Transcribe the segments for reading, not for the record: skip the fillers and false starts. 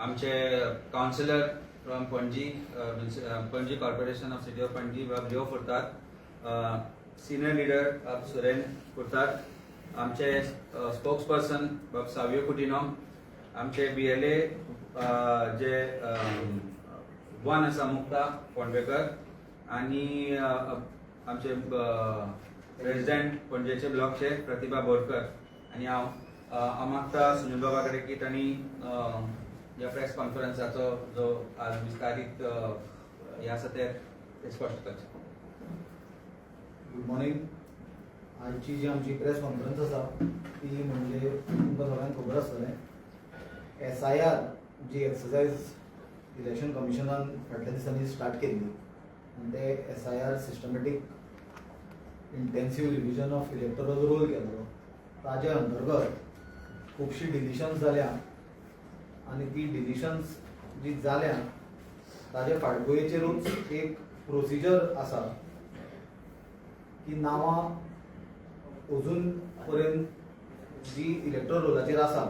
आमचे councillor from Panaji, Panaji Corporation of City of Panaji, Babu Leo Furtado, senior leader बाब सुरेन फुर्ताद, आमचे spokes person बाब सावियो कुटिनो, आमचे BLA जे one आसा मुक्ता फोंडवेकर आनी आमचे प्रेसिडेंट पणजेचे ब्लॉकचे प्रतिभा बोरकर आनी हांव. हांव मागता सुनील बाबा कडेन की तांणी ह्या प्रेस कॉन्फरन्साचो जो आज विस्तारीत हें आसा तें स्पश्ट करचें. Good morning. आजची जी आमची प्रेस कॉन्फरन्स आसा ती म्हणजे तुमकां सगळ्यांक खबर आसतलें, एसआयआर जी एक्सरसायज इलेक्शन कमिशनान फाटल्या दिसांनी स्टार्ट केल्ली आनी ते SIR, systematic intensive revision of electoral roll केल्लो, ताजे अंतर्गत खुबशीं डिलिशन्स जाल्या आनी ती डिलिशन्स जी जाल्या ताजे फाटभुंयेचेरूच एक प्रोसिजर आसा की नांवां अजून पर्यंत जी इलेक्ट्रल रोलाचेर आसा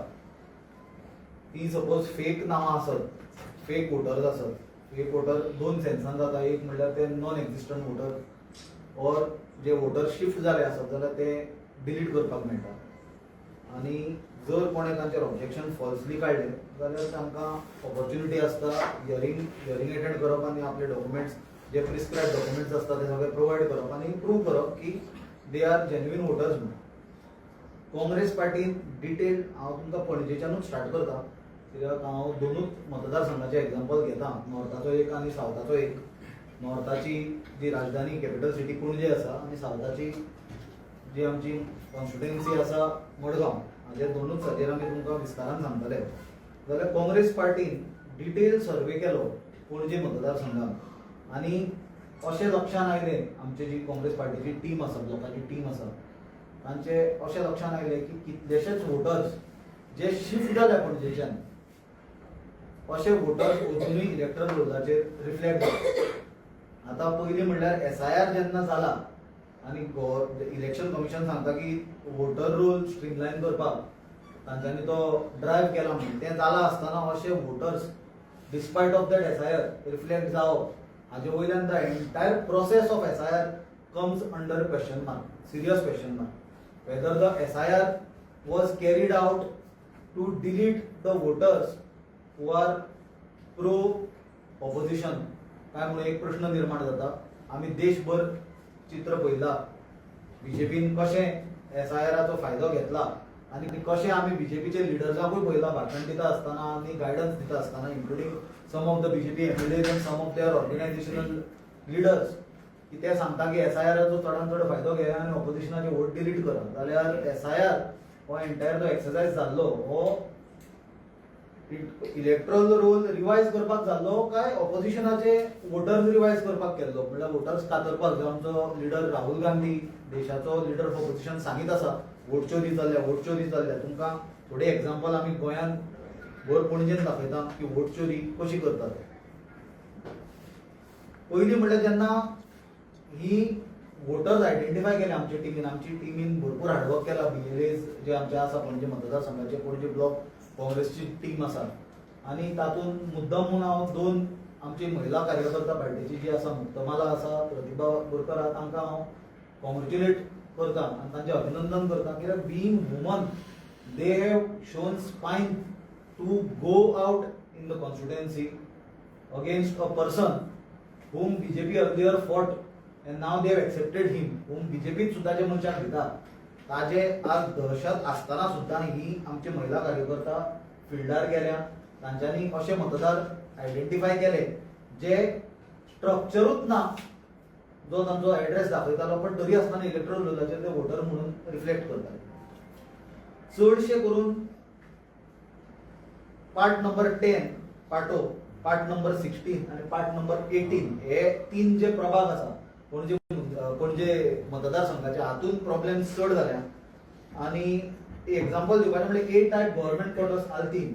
ती सपोज फेक नांवां आसत, फेक वोटर्स आसत. फेक वोटर दोन सेन्सान जाता. एक म्हणल्यार ते non existent water or J water shift जाले आसत जाल्यार ते डिलीट करपाक मेळटा आनी जर कोणें तांचेर ऑब्जेक्शन फॉल्सली काडलें जाल्यार तांकां ऑपॉर्च्युनिटी आसता हियरींग एटेंड करप आनी आपले डॉक्युमेंट्स, जे प्रिस्क्रायब डॉक्युमेंट्स आसता, ते सगळे प्रोवायड करप आनी प्रूव करप की they are genuine voters म्हणून. काँग्रेस पार्टीन डिटेल, हांव तुमकां पणजेच्यानूच स्टार्ट करता कित्याक हांव दोनूच मतदारसंघाचे एग्जाम्पल घेता, नॉर्थाचो एक आनी सावथाचो एक. नॉर्थाची जी राजधानी, कॅपिटल सिटी पणजे आसा आनी सावथाची जी आमची कॉन्स्टिट्युएन्सी आसा मडगांव, हाजेर दोनूच हाजेर आमी तुमकां विस्तारान सांगतले. जाल्यार काँग्रेस पार्टीन डिटेल सर्वे केलो पणजे मतदारसंघात आनी अशें लक्षांत आयलें, आमची जी काँग्रेस पार्टीची टीम आसा, ब्लॉकाची टीम आसा, तांचे अशें लक्षांत आयलें की कितलेशेच वोटर्स जे शिफ्ट जाल्या पणजेच्यान, अशे वोटर्स अजुनूय इलेक्ट्रल रोलाचेर रिफ्लेक्ट जाता. आतां पयलीं म्हणल्यार एसआयआर जेन्ना जाला आनी इलेक्शन कमिशन सांगता की वोटर रोल स्ट्रीमलायन करपाक तांच्यांनी तो ड्रायव्ह केला म्हणून, तें जालां आसतना अशे voters despite of that SIR reflect जावप हाजे वयल्यान the entire process of SIR comes under question mark, serious question mark, whether the SIR was carried out to delete the voters who are pro opposition काय म्हणून एक प्रश्न निर्माण जाता. आमी देशभर चित्र पळयला, बीजेपीन कशें एसआयआराचो फायदो घेतला आनी कशें आमी बीजेपीचे लिडर्सांकूय पळयला भाशण दिता आसतना आनी गायडन्स दिता आसतना, including some of the BJP MLA and some of their organizational leaders, की ते सांगता की एसआयआराचो चडान चड फायदो घेया आनी ऑपोजिशनाचे वोट डिलीट करा. जाल्यार एसआयआर हो एंटायर जो एक्सरसायज जाल्लो हो इलेक्ट्रल रोल रिवायज करपाक जाल्लो काय ऑपोजिशनाचे वोटर्स रिवायज करपाक केल्लो? म्हणल्यार वोटर्स कातरपाक, जो आमचो लिडर राहुल गांधी, देशाचो लिडर ऑफ ऑपोजिशन, सांगीत आसा वोट चोरी चल्ल्या, वोट चोरी चल्ल्या. तुमकां थोडे एग्जाम्पल आमी गोंयांत भर पणजेन दाखयता की वोट चोरी कशी करतात. पयलीं म्हणल्यार जेन्ना ही वोटर्स आयडेंटिफाय केले आमच्या टिमीन, आमची टिमीन भरपूर हार्डवर्क केला. बीएलएज जे आमचे आसा पणजे मतदारसंघाचे, पणजे ब्लॉक काँग्रेसची टीम आसा आनी तातूंत मुद्दम म्हूण हांव दोन आमची महिला कार्यकर्ता पार्टीची जी आसा, मुक्तमाला आसा, प्रतिभा बोरकर आहा, तांकां हांव कॉंग्रेच्युलेट करता आनी तांचें अभिनंदन करता, कित्याक being woman they have shown spine to go out in the constituency against a person whom BJP earlier fought and now they have accepted him, whom BJP सुद्धा जे मनशाक भिता, ताजे आज दहशत आसतना सुद्धा ही आमचे महिला कार्यकर्ता फिल्डार गेल्या. तांच्यांनी अशे मतदार आयडेंटिफाय केले जे स्ट्रक्चरूच ना जो तांचो एड्रेस दाखयतालो, पण तरी आसतना इलेक्ट्रल रोलाचेर ते वोटर म्हणून रिफ्लेक्ट करताले. चडशे करून पार्ट नंबर 10 पाटो, पार्ट नंबर 16 आणि पार्ट नंबर 18 हे तीन जे प्रभाग आसा पणजे पणजे मतदारसंघाचे, हातून प्रॉब्लेम चड जाल्या. आणि एक्झाम्पल दिवपाचें म्हणल्यार ए टायप गव्हर्मेंट क्वॉर्टर्स आल्तीन,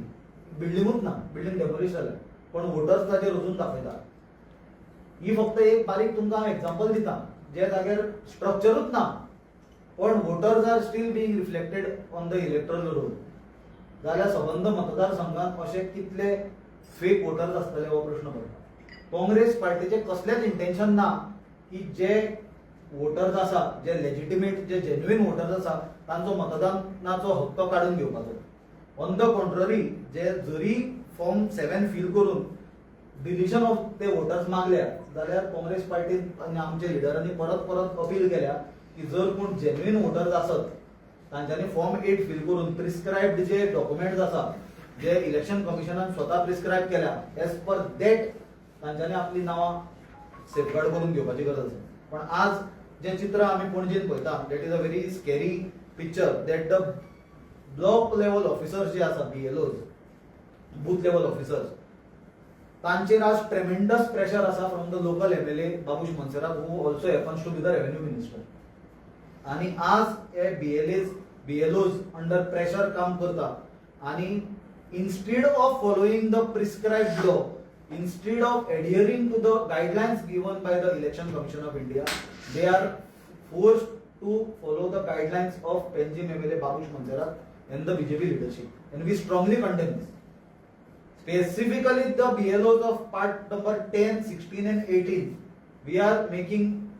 बिल्डिंगूच ना, बिल्डिंग डेमोलिश जाल्या, पण वोटर्स ताचेर अजून दाखयता. ही फक्त एक बारीक तुमकां हांव एक्झाम्पल दिता, जे जाग्यार स्ट्रक्चरूच ना पण voters are still being reflected on the electoral roll. जाल्यार सबंद मतदारसंघात अशे कितले फेक वोटर्स आसतले हो प्रश्न पडटा. काँग्रेस पार्टीचे कसलेच इंटेन्शन ना की जे वोटर्स आसा, जे लेजिटिमेट, जे जेन्युइन वोटर्स आसा, तांचो मतदानाचो हक्क काडून घेवपाचो. ऑन the contrary, जे जरी फॉर्म 7 फील करून डिलिशन ऑफ ते वोटर्स मागल्या जाल्यार काँग्रेस पार्टीन आनी आमच्या लिडरांनी परत परत अपील केल्या की जर कोण जेन्युइन वोटर्स आसत, तांच्यांनी फॉर्म 8 फील करून प्रिस्क्रायब्ड जे डॉक्युमेंट्स आसा, जे इलेक्शन कमिशनान स्वता प्रिस्क्रायब केल्या, एज पर that तांच्यांनी आपली नांवां सेफगार्ड करून घेवपाची गरज आसा. पण आज जें चित्र आमी पणजेन पळयता, that is a very scary picture, that the block level officers जे आसा, बीएलओज, बूथ लेवल ऑफिसर्स, तांचेर आज ट्रेमेंडस प्रेशर आसा from the local MLA Babush Monserrate, who also happens to be the revenue minister. आणि आज हे बीएलएज, बीएलओज अंडर प्रेशर काम करता आणि instead of following the prescribed law, instead of adhering to the guidelines given by the Election Commission of India, they are forced to follow the guidelines of Panjim MLA Babush Monserrate and the BJP leadership. And we strongly condemn this. Specifically, the BLOs of part number 10, 16 and 18, we are making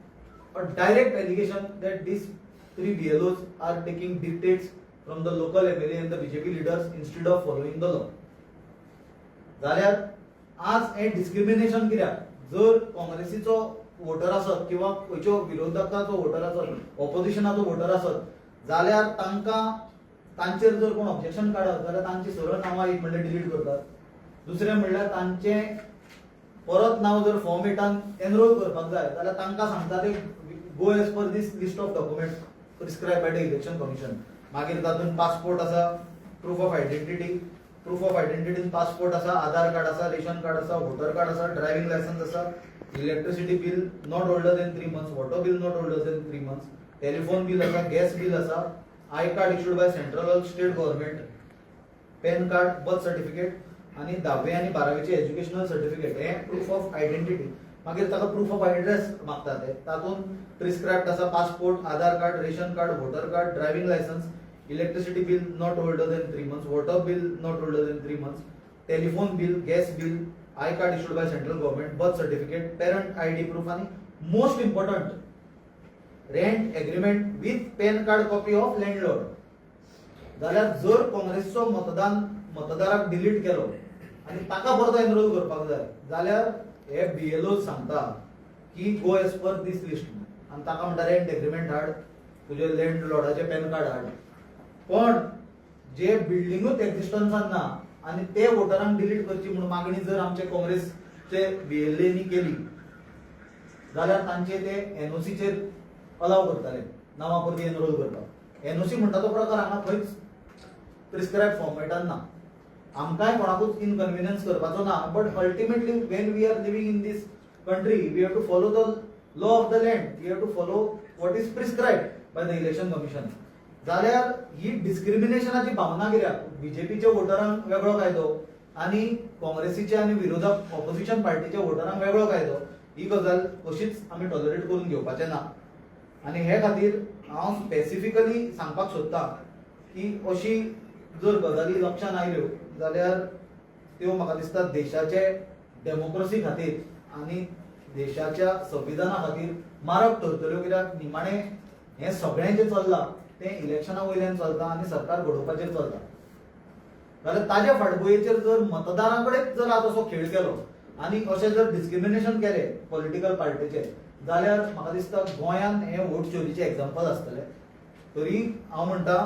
a direct allegation that these three BLOs are taking dictates from the local MLA and the BJP leaders instead of following the law. जाल्यार आज हें discrimination कित्याक? जर काँग्रेसीचो water आसत किंवा खंयच्यो विरोधकाचो water आसत, ऑपोजिशनाचो water आसत, जाल्यार तांकां तांचेर जर कोण ऑब्जेक्शन काडत जाल्यार तांची सरळ नांवां एक म्हणल्यार डिलीट करतात, दुसरें म्हणल्यार तांचें परत नांव जर फॉर्म 8-आन एनरोल करपाक जाय जाल्यार तांकां सांगता ते go as per this list of documents prescribed by the Election Commission. मागीर तातूंत पासपोर्ट आसा, proof of identity, proof of आयडेंटिटीन passport आसा, आधार कार्ड आसा, रेशन कार्ड आसा, वोटर कार्ड आसा, ड्रायव्हिंग लायसन्स आसा, electricity bill not older than 3 months, water bill not older than 3 months, telephone bill आसा, gas bill आसा, I card issued by central or state government, PAN card, birth certificate आणि धावे आनी बारावेचे educational certificate हे proof of identity. मागीर ताका proof of address मागता ते, तातूंत प्रिस्क्रायब्ड आसा passport, Aadhaar card, ration card, voter card, driving licence, electricity bill not older than 3 months, water bill not older than 3 months, telephone bill, gas bill, I card issued by central government, birth certificate, parent ID proof आणि most important, rent agreement with PAN card copy of landlord. जाल्यार जर काँग्रेसचो मतदान मतदाराक delete केलो आनी ताका परतो enrol करपाक जाय जाल्यार हे बीएलओ सांगता की go as per this list आनी ताका म्हणटा रेंट एग्रीमेंट हाड, तुजे लँड लॉर्डाचे पॅन कार्ड हाड. पण जे बिल्डिंगूच एक्झिस्टन्सान ना आनी ते वोटरांक डिलीट करची म्हूण मागणी जर आमचे काँग्रेसचे बीएलएनी केली जाल्यार तांचे ते एनओसीचेर अलाव करताले नांवां परती एनरोल करपाक. एनओसी म्हणटा तो प्रकार हांगा खंयच प्रिस्क्रायब फॉर्मेटान ना. आमकांय कोणाकूच इनकन्विनियन्स करपाचो ना, but ultimately, when we are living in this country, we have to follow the law of the land, we have to follow what is prescribed by the Election Commission. जाल्यार ही डिस्क्रिमिनेशनाची भावना कित्याक? बीजेपीच्या वोटरांक वेगळो कायदो आनी काँग्रेसीच्या आनी विरोधक ऑपोजिशन पार्टीच्या वोटरांक वेगळो कायदो, ही गजाल कशीच आमी टॉलरेट करून घेवपाचे ना. आनी हे खातीर हांव स्पेसिफिकली सांगपाक सोदतां की अशी जर गजाली लक्षांत आयल्यो जाल्यार त्यो म्हाका दिसता देशाचे डेमोक्रेसी खातीर आनी देशाच्या संविधाना खातीर मारक ठरतल्यो, कित्याक निमाणें हें सगळें जें चल्लां तें इलेक्शना वयल्यान चलता आनी सरकार घडोवपाचेर चलता. जाल्यार ताज्या फाटभुंयेचेर जर मतदारां कडेन जर आज असो खेळ केलो आनी अशें जर डिस्क्रिमिनेशन केलें पॉलिटिकल पार्टीचें जाल्यार म्हाका दिसता गोंयांत हें वोट चोरीचें एग्जाम्पल आसतलें. तरी हांव म्हणटा,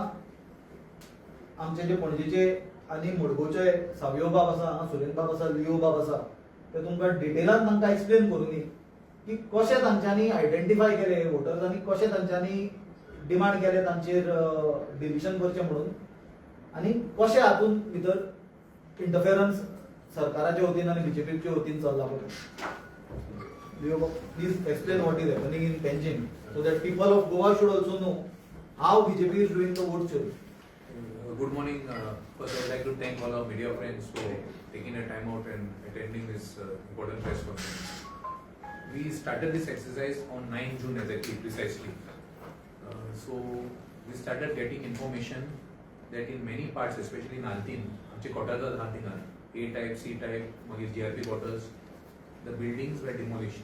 आमचे जे पणजेचे आनी मडगांवचे सावियो बाब आसा, हांगा सुरेन बाब आसा, लियो बाब आसा, ते तुमकां डिटेलान तांकां एक्सप्लेन करुनी की कशें तांच्यांनी आयडेंटिफाय केले वोटर्स आनी कशें तांच्यांनी डिमांड केले तांचेर डिलिशन करचें म्हणून आनी कशें हातूंत भितर इंटरफेरन्स सरकाराच्या वतीन आनी बीजेपीच्या वतीन चल्ला पळय. Leo, please explain what is happening in Panjim so that people of Goa should also know how BJP is doing the vote chori. Good morning. First, I would like to thank all our media friends for taking a time out and attending this important press conference. We started this exercise on 9 June exactly, precisely. So we started getting information that in many parts, especially in Altin, आमचे कोटाचा आहा थिंगा A type, C type, मागीर GRP quarters, the buildings were demolished.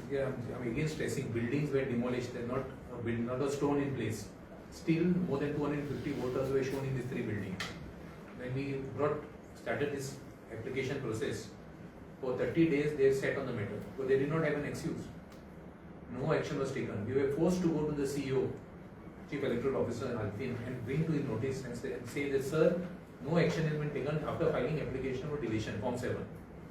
Okay, I'm again stressing, buildings were demolished, they're not a build, not a stone in place. Still, more than 250 voters were shown in these three buildings. When we started this application process, for 30 days they sat on the matter, because they did not have an excuse. No action was taken. We were forced to go to the CEO, Chief Electoral Officer Altin, and bring to his notice and say that, sir, no action has been taken after filing application for deletion, Form 7.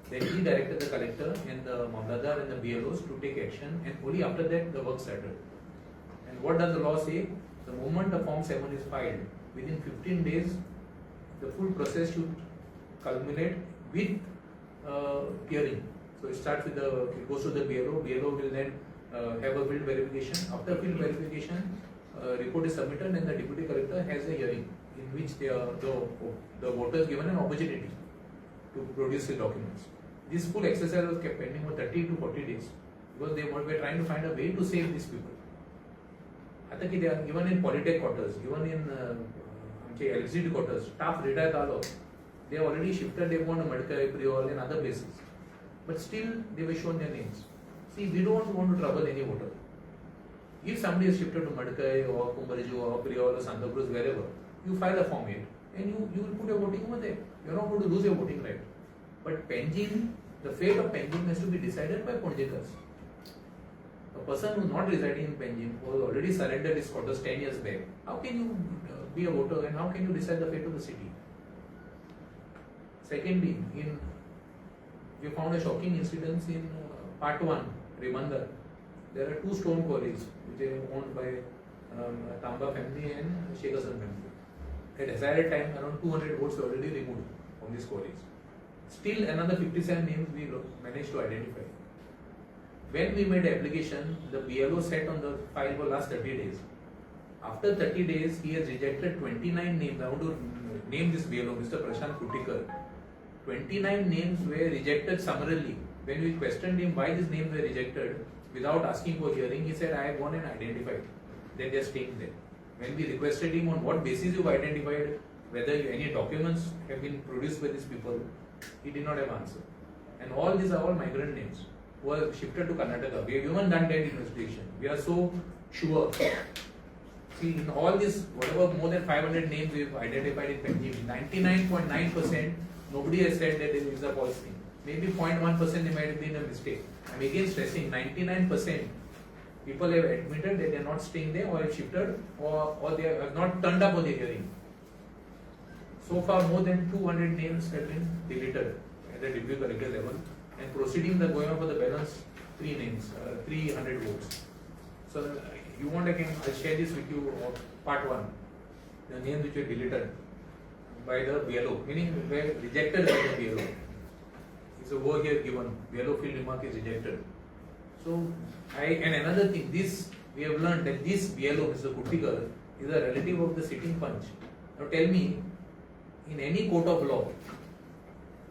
Then he directed the collector and the Mamlatdar and the BLOs to take action, and only after that the work started. And what does the law say? The moment the Form 7 is filed, within 15 days, the full process should culminate with hearing. So it starts with it goes to the BLO. BLO will then have a field verification. After field verification, report is submitted and the deputy collector has a hearing in which the voters given an opportunity to produce the documents. This full exercise was kept pending for 30 to 40 days because they were trying to find a way to save these people. आता कितें, even in Polytech quarters, even in आमचे electricity quarters, staff retire जालो, they already shifted, they gone to Madkai, Priol and other places, but still they were shown their names. See, we don't want to trouble any voter. If somebody is shifted to Madkai or Cumbarjua or Priol or Santacruz, wherever, you file a Form 8 and you will put your voting over there. You are not going to lose your voting right. But Panjim, the fate of Panjim has to be decided by Ponjekars. A person who is not residing in Panjim, who has already surrendered his quarters 10 years back, how can you be a voter and how can you decide the fate of the city? Secondly, we found a shocking incident in Part 1, Ribandar. There are two stone quarries which are owned by Tamba family and Sheikh Hassan family. At desired time, around 200 votes were already removed from these quarries. Still another 57 names we managed to identify. When we made application, the BLO sat on the file for last 30 days. After 30 days, he has rejected 29 names. I want to name this BLO, Mr. Prashant Kutikar. 29 names were rejected summarily. When we questioned him why these names were rejected, without asking for hearing, he said, I have gone and identified that they are staying there. When we requested him on what basis you identified, whether any documents have been produced by these people, he did not have answer. And all these are all migrant names who are shifted to Karnataka. We have even done that investigation. We are so sure. See, in all this, whatever more than 500 names we have identified in Panjim, 99.9% nobody has said that it is a false thing. Maybe 0.1% it might have been a mistake. I am again stressing, 99% people have admitted that they are not staying there or have shifted or they have not turned up on the hearing. So far, more than 200 names have been deleted at the deputy collector level, and proceedings are going on for the balance 3 names, 300 votes. So you want, I'll share this with you, part 1, the names which were deleted by the BLO, meaning were rejected by the BLO. It's a word here given, BLO field remark is rejected. So, and another thing, this we have learned that this BLO, Mr. Kutikar, is a relative of the sitting Panch. Now tell me, in any court of law,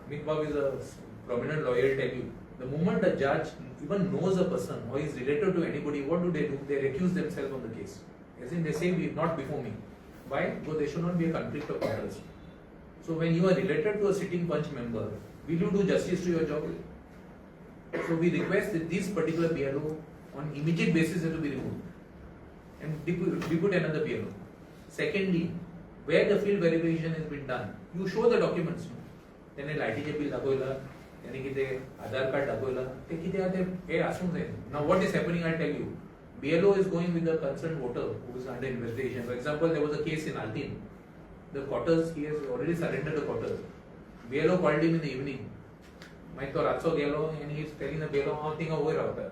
Amit Babu is a prominent lawyer, tell you, the moment a judge even knows a person or is related to anybody, what do? They recuse themselves on the case. As in they say, we not before me. Why? Because there should not be a conflict of interest. So when you are related to a sitting Panch member, will you do justice to your job? So we request that this particular BLO on immediate basis has to be removed and depute another BLO. Secondly, where the field verification has been done, you show the documents. त्याने लायटीचे bill दाखवलं, त्याने कितें आधार card दाखवलं, ते कितें आहा ते हे आसूंक जाय. Now what is happening, I tell you. BLO is going with the concerned voter who is under investigation. For example, there was a case in Altin. The quarters, he has already surrendered the quarters. BLO called him in the evening. मागीर तो रातचो गेलो and he is telling the BLO, हांव थिंगा वयर रावता.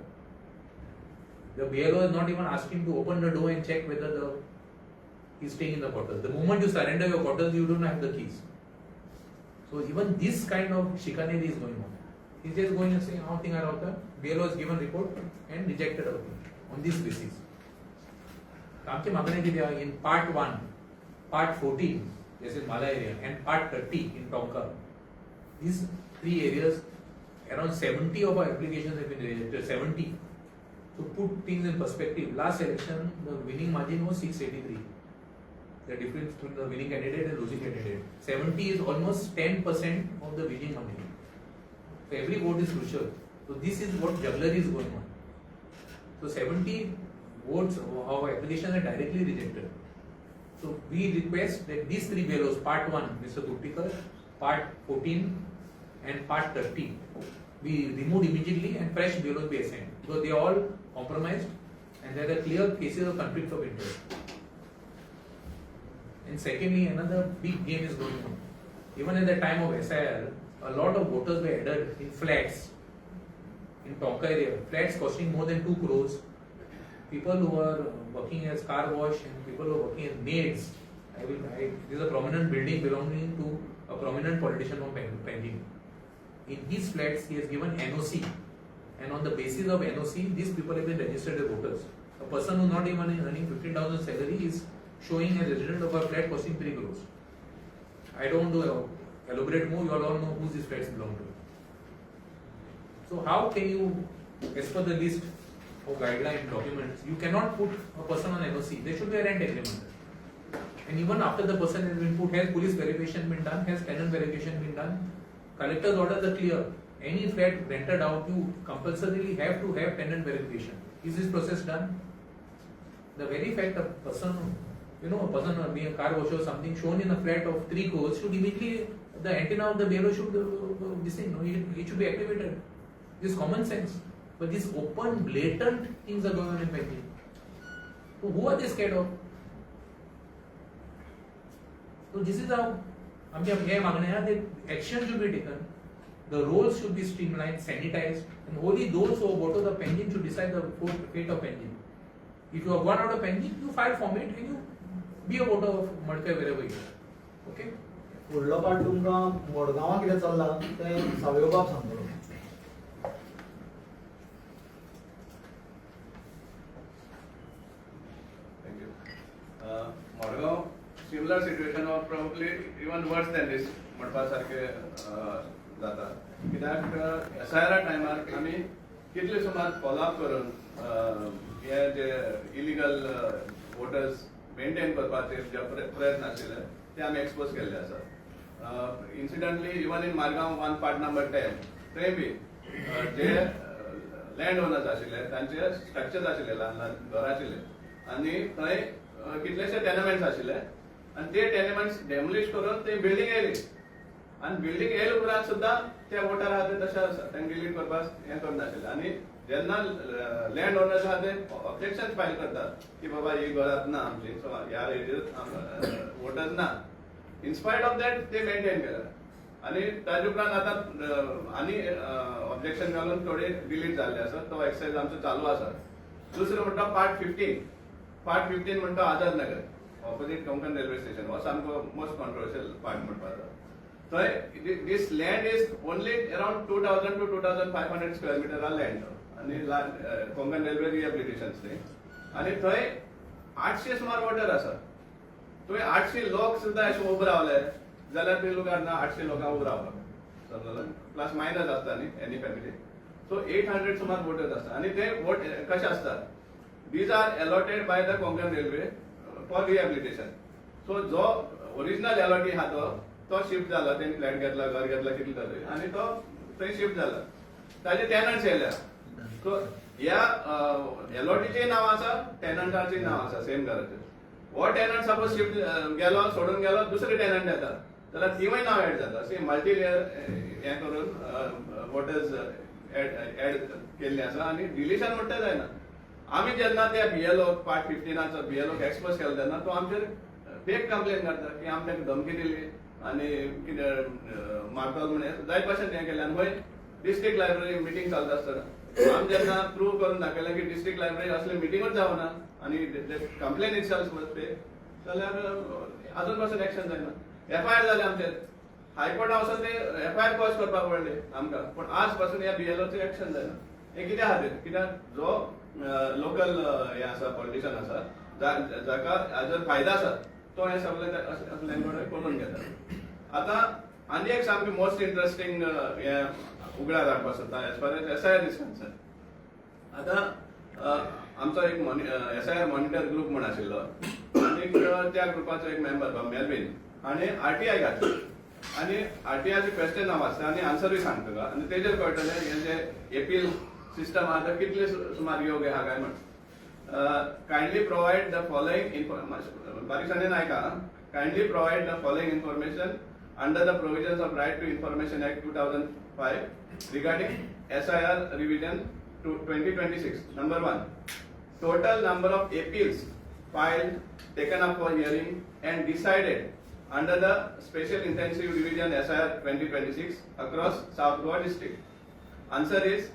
The BLO has not even asked him to open the door and check whether he is staying in the quarters. The moment you surrender your quarters, you don't have the keys. So even this kind of chicanery is going on. He's just going and saying, हांव थिंगा रावता. BLO has given report and rejected our thing on this basis. आमची मागणी कितें आहा, in part 1, part 14, this is Mala area, and part 30 in Tonka, these three areas, around 70 of our applications have been rejected, 70. To put things in perspective, last election, the winning margin was 683. The difference between the winning candidate and losing candidate. 70 is almost 10% of the winning money. So every vote is crucial. So this is what jugglery is going on. So 70 votes of applications are directly rejected. So we request that these three BLOs, part 1, Mr. Guttikar, part 14 and part 30, be removed immediately and fresh BLOs be assigned. Because they are all compromised and there are clear cases of conflict of interest. And secondly, another big game is going on. Even at the time of SIR, a lot of voters were added in flats in Tonka area, flats costing more than 2 crores. People who are working as car wash and people who are working as maids. This is a prominent building belonging to a prominent politician from Panjim. In his flats, he has given NOC, and on the basis of NOC, these people have been registered as voters. A person who not even earning 15,000 salary is showing a resident of a flat costing 3 crores. I don't want to elaborate more, you all know who these flats belong to. So how can you, as per the list of guideline documents, you cannot put a person on NOC. There should be a rent agreement. And even after the person has been put, has police verification been done? Has tenant verification been done? Collector's orders are clear. Any flat rented out, you compulsorily have to have tenant verification. Is this process done? The very fact a person, a person being a car washer or something shown in a flat of 3 crores should immediately, the antenna of the BLO should this thing, no, it should be activated. This is common sense. But these open, blatant things are going on in Panjim. So who are they scared of? So this is how, the action should be taken. The roles should be streamlined, sanitized, and only those who are voters of Panjim should decide the fate of Panjim. If you have gone out of Panjim, you file form it and you be a voter of Madkai wherever you are. Okay? फुडलो part तुमकां मडगांवां कितें चल्लां तें सावयो बाब सांगतलो. Thank you. Madgaon, similar situation or probably even worse than this म्हणपा सारकें जाता. कित्याक एस I आरा टायमार आमी कितले सुमार फॉलोअप करून हे जे इलिगल वोटर्स मेंटेन करपाचे जे प्रयत्न आशिल्ले ते आमी एक्सपोज केल्ले आसा. Incidentally even in Margao 1 part number 10 थंय बी जे लँड ओनर्स आशिल्ले तांचे स्ट्रक्चर्स आशिल्ले, ल्हान ल्हान घरां आशिल्ले आनी थंय कितलेशे टेनमेंट्स आशिल्ले आनी ते टेनमेंट्स डेमोलिश करून ते बिल्डींग येयली आनी बिल्डींग येयले उपरांत सुद्दां ते वोटर आहा ते तशें आसा, तांकां डिलीट करपाक हें करनाशिल्लें. आनी जेन्ना लँड ओनर्स आहा ते ऑब्जेक्शन फायल करतात की बाबा ही घरात ना आमची, सो ह्या हेजेर वोटर्स ना, इनस्पायट ऑफ that ते मेंटेन केला. आनी ताजे उपरांत आतां आनी ऑब्जेक्शन घालून थोडे डिलीट जाल्ले आसा, तो एक्सरसाइज आमचो चालू आसा. दुसरें म्हणटा पार्ट 15. पार्ट 15 म्हणटा Azad Nagar opposite Konkan railway station, हो सामको मोस्ट कॉन्ट्रोवर्शियल पार्ट म्हणपाचो. थंय this land is only around 2000 to 2500 square metre land आनी कोंकण रेल्वे रिहेबिलिटेशन न्ही, आनी थंय 800 सुमार वोटर आसा. तुवें 800 लोक सुद्दां अशें उबे रावले जाल्यार ते लोक ना 800 लोकांक उबे रावपाक समजलो, प्लस मायनस आसता न्ही एनी फॅमिली. सो 800 सुमार वोटर्स आसता आनी ते वोट कशे आसता, these are allotted by the Konkan railway for rehabilitation. So जो ओरिजिनल अलॉटी आहा तो शिफ्ट जाला, तेणी फ्लॅट घेतला, घर घेतला, कितें जालें आनी तो थंय शिफ्ट जाला, ताजे टेनंट्स येयल्या. सो ह्या अलॉटीचें नांव आसा, टेनंटाचें नांव आसा सेम घराचेर. हो टेनंट सपोज शिफ्ट गेलो, सोडून गेलो, दुसरे टेनंट येता जाल्यार तिवूय नांव एड जाता. अशें मल्टी लेयर हें करून वोटर्स एड केल्ले आसा आनी डिलिशन म्हणटा जायना. आमी जेन्ना त्या बीएलओ पार्ट 15 बीएलओ एक्सपोज केलो तेन्ना तो आमचेर फेक कंप्लेन करता की आमी ताका धमकी दिली आनी कितें मारतलो म्हण जायत भाशेन हें केलें. आनी खंय डिस्ट्रिक्ट लायब्ररी मिटींग चलता आसतना आमी जेन्ना प्रूव करून दाखयलें की डिस्ट्रिक्ट लायब्ररी असले मिटिंगूच जावना आनी कंप्लेन इटसेल्फ वॉज फेक, जाल्यार आजून पासून एक्शन जायना. एफआयआर जालें आमचेर, हायकोर्टा वचून ते एफआयआर कॉज करपाक पडले आमकां, पूण आज पासून ह्या बीएलओचें एक्शन जायना. हें कित्या खातीर? कित्याक जो लोकल हें आसा, पॉलिटिशन आसा, जाका हाजो फायदा आसा तो हें सगळें असल्या कडेन करून घेता. आतां आनी एक सामकें मोस्ट इंट्रस्टींग हें उगडास हाडपाक सोदता as far as SIR is concern. आतां आमचो एक एसआयआर मॉनिटर ग्रूप म्हण आशिल्लो आनी एक त्या ग्रुपाचो एक मेंबर मेलवीन हाणें आरटीआय घातली आनी आरटीआयचे क्वेश्चन हांव वाचता आनी आन्सरूय सांगता तुका आनी तेजेर कळटलें हें जे एपील सिस्टम आहा तो कितले सुमार योग्य आहा काय म्हण. Kindly provide the following information, बारीकसाणेन आयका. Kindly provide the following information under the provisions of Right to Information Act 2005 regarding SIR revision to 2026. Number 1, total number of appeals filed, taken up for hearing and decided under the Special Intensive Revision SIR 2026 across South Goa district. Answer is,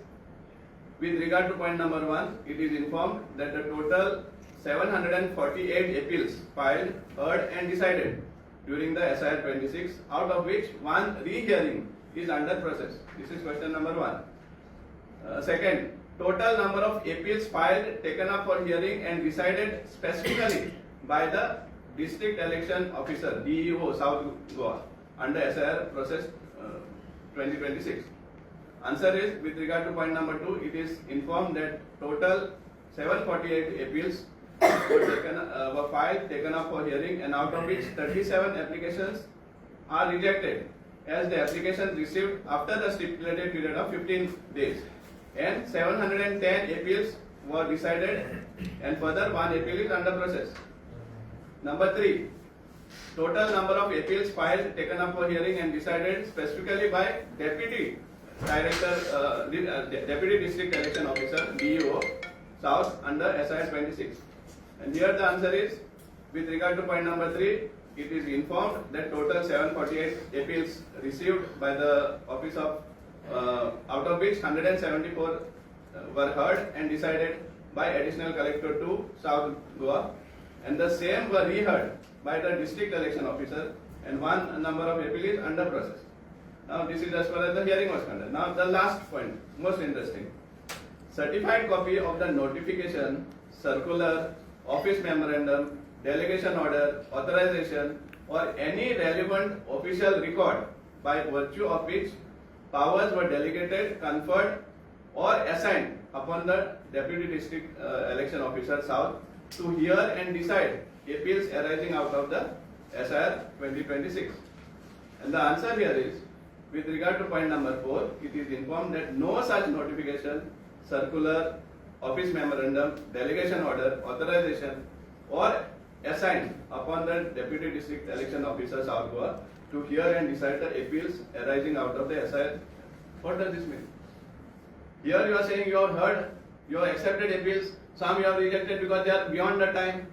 with regard to point number 1, it is informed that the total 748 appeals filed, heard and decided during the SIR 26, out of which one rehearing is under process. This is question number 1. Second, total number of appeals filed, taken up for hearing and decided specifically by the District Election Officer, DEO, South Goa, under SIR process 2026. Answer is, with regard to point number 2, it is informed that total 748 appeals were filed, taken up for hearing, and out of which 37 applications are rejected as the applications received after the stipulated period of 15 days, and 710 appeals were decided, and further one appeal is under process. Number 3, total number of appeals filed, taken up for hearing and decided specifically by Deputy Director, Deputy District Election Officer, DEO, South, under SIR 26. And here the answer is, with regard to point number 3, it is informed that total 748 appeals received by the office of, out of which 174 were heard and decided by Additional Collector 2, South Goa, and the same were reheard by the District Election Officer, and one number of appeal is under process. Now this is as far as the hearing was concerned. Now the last point, most interesting. Certified copy of the notification, circular, office memorandum, delegation order, authorization, or any relevant official record by virtue of which powers were delegated, conferred, or assigned upon the Deputy District Election Officer South to hear and decide appeals arising out of the SIR 2026. And the answer here is, with regard to point number 4, it is informed that no such notification, circular, office memorandum, delegation order, authorization, or assigned upon the Deputy District Election Officer South Goa to hear and decide the appeals arising out of the SIR. What does this mean? Here you are saying you have heard, you have accepted appeals, some you have rejected because they are beyond the time,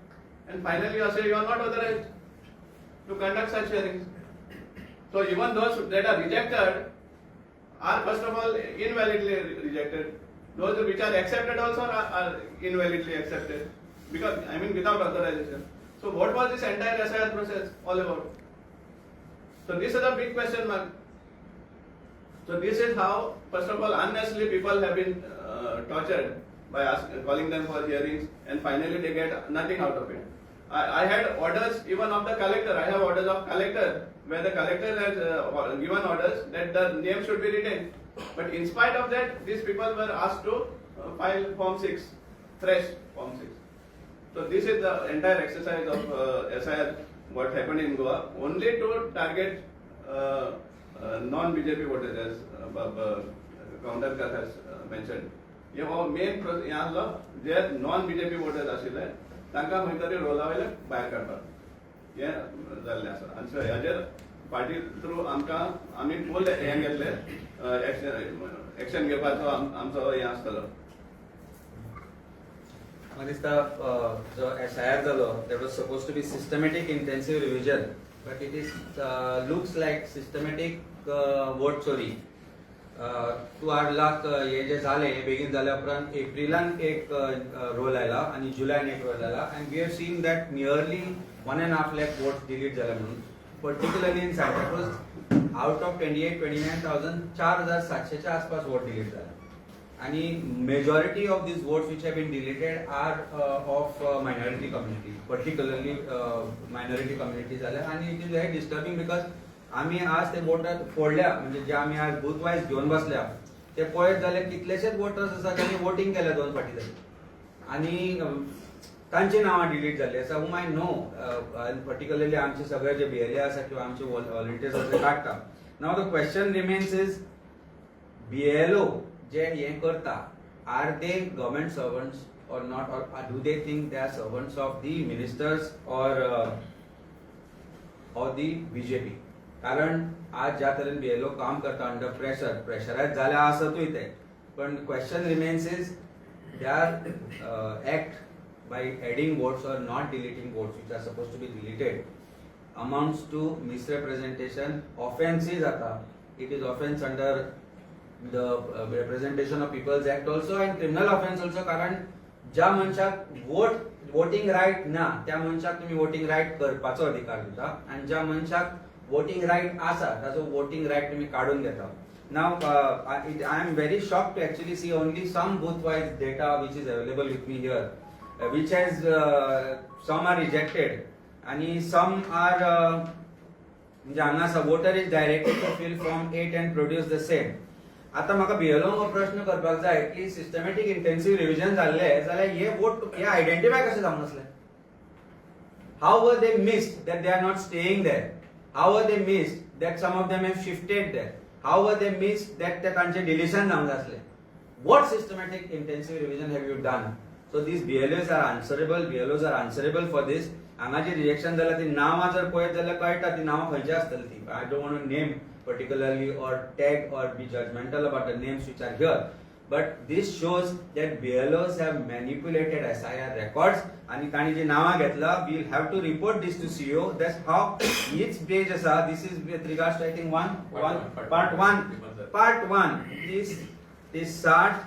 and finally you are saying you are not authorized to conduct such hearings. So even those that are rejected are first of all invalidly rejected. Those which are accepted also are invalidly accepted, because I mean without authorization. So what was this entire SIR process all about? So this is a big question mark. So this is how, first of all, unnecessarily people have been tortured by calling them for hearings, and finally they get nothing out of it. I had orders even of the collector. I have orders of collector where the collector has given orders that the name should be retained. But in spite of that, these people were asked to file Form 6, fresh Form 6. So this is the entire exercise of SIR, what happened in Goa, only to target non-BJP voters, as Kaundarkar has mentioned. हे हो main हें आसलो जे non BJP voters आशिल्ले तांकां खंय तरी रोला वयले भायर काडपाक हें जाल्लें आसा. आनी सो हाजेर पार्टी थ्रू आमकां आमी फूल हें घेतलें, एक्शन घेवपाचो आमचो हें आसतलो. म्हाका दिसता जो एसआयआर जालो, that was supposed to be systematic intensive revision, but it is looks like systematic vote चोरी. To our luck, हे जे जालें हे बेगीन जाल्या उपरांत एप्रिलान एक रोल आयला आनी जुलयान एक रोल आयला, and we have seen that nearly 1.5 lakh vote delete जाले म्हणून. Particularly in Santacruz, out of 28-29 thousand, चार हजार सातशेच्या आसपास वोट डिलीट जाले. आणि majority of these votes which have been deleted are of minority community, particularly minority community जाल्या. आणि it is very disturbing because आमी आज ते वोटर फोडल्या, म्हणजे जे आमी आज बूथ वायज घेवन बसल्या ते पळयत जाल्यार कितलेशेच वोटर्स आसा ज्यांनी वोटींग केल्या दोन फाटी तरी. आणि तांची नांवां डिलीट जाल्ली आसा, whom I know, particularly आमचे सगळे जे बीएलए आसा किंवा आमचे व्हॉलंटियर्स आसा ते काडटा. Now the question remains is, BLO जे हें करता, are they government servants or not, or do they think they are servants of the ministers or the BJP? कारण आज ज्या तरेन बीएलओ काम करता अंडर प्रेशर, प्रेशरायज जाल्या आसतूय ते, पण question remains is, their act by adding votes or not deleting votes which are supposed to be deleted amounts to misrepresentation. Offenses जाता. It is offense under the Representation of People's Act also and criminal offense also, कारण ज्या मनशाक voting right ना त्या मनशाक तुम्ही voting right करपाचो अधिकार दिता आनी ज्या मनशाक वोटिंग रायट आसा ताचो वोटिंग रायट तुम्ही काडून घेता. Now, I am very shocked to actually see only some booth wise data which is available with me here, which has some are rejected आणि some are म्हणजे हांगा आसा, voter is directed to fill form 8 and produce the same. आता म्हाका BLO हो प्रश्न करपाक जाय की सिस्टमॅटीक इंटेन्सिव्ह रिव्हिजन जाल्ले जाल्यार हे वोट हे आयडेंटिफाय कशे जावंक नासले? How were they missed that they are not staying there? How were they missed that some of them have shifted there? How were they missed that ते तांचे deletion जावंक जाय आसलें? What systematic intensive revision have you done? So these BLOs are answerable. BLOs are answerable for this. हांगा जी rejection जाल्या ती नांवां जर पळयत जाल्यार कळटा ती नांवां खंयची आसतली ती. I don't want name particularly or tag or be judgmental about the names which are here. But this shows that BLOs have manipulated SIR records आणि तांणी जी नांवां घेतला, we'll have to report this to CEO. That's how each page आसा. This is with regards to, I think, one Part one one, part one. Part one. This this 60,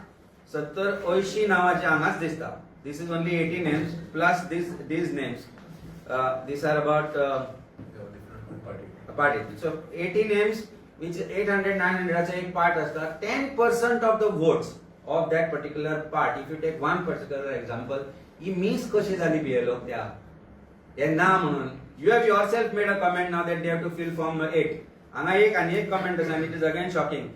70, 80 नांवां जी हांगाच दिसता. This is only 80 names plus this these names. These are about Different party. Party. So 80 names, which 800, 900 चा एक part असता. 10% of the votes of that particular part. If you take one particular example, he miss कशी झाली BLO त्या हे ना म्हणून you have yourself made a comment now that they have to fill form 8. हांगा एक आनी एक कमेंट आसा and it is again shocking.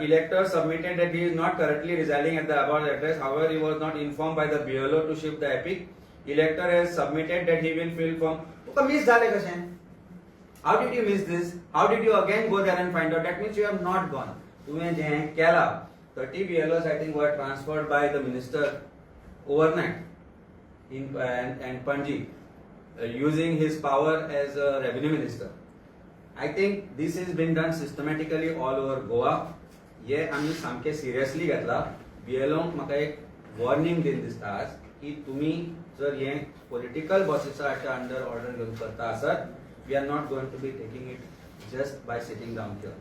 Elector submitted that he is not currently residing at the above address. However, he was not informed by the BLO to shift the EPIC. Elector has submitted that he will fill form. तुका miss जालें कशें? How did you miss this? How did you again go there and find out? That means you have not gone. तुवें जें केला, 30 BLOs, I think, were transferred by the minister overnight in and Panji, using his power as a revenue minister. I think this has been done systematically all over Goa. हे आमी सामकें seriously घेतला. बीएलओंक म्हाका एक warning दिवन दिसता आज की तुमी जर हे पॉलिटिकल बॉसिसाच्या अंडर ऑर्डर घेवन करता आसत, we are not going to be taking it just by sitting down here.